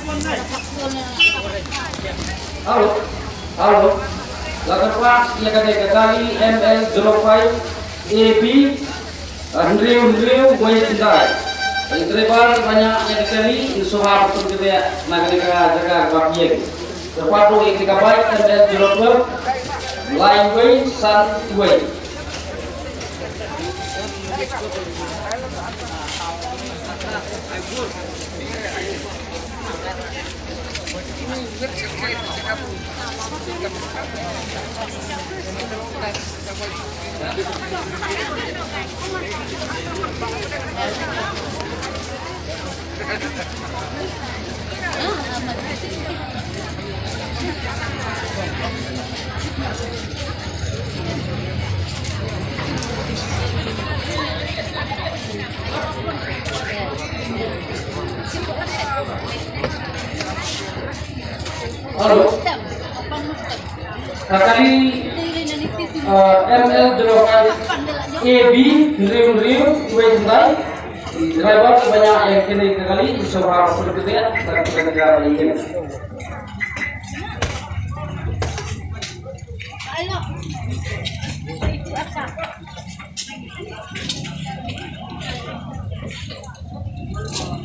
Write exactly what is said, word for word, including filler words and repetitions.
Hello. Hello. La kyrpad ïa kane ka kali M L zero five A B, hynriew hynriew wei khyndai. Ïa ka driver ba ñiah ïa ka kali, yn sngewbha pynkyndit na kane ka jaka kaba ïeng. Kyrpad ruh ïa ka bike M L zero twelve, lai wei san wei. Hello. Ka kali, uh, M L zero five A B hynriew hynriew wei khyndai. Driver ba ñiah ïa kane ka kali, sngewbha pynkyndit na kane ka jaka.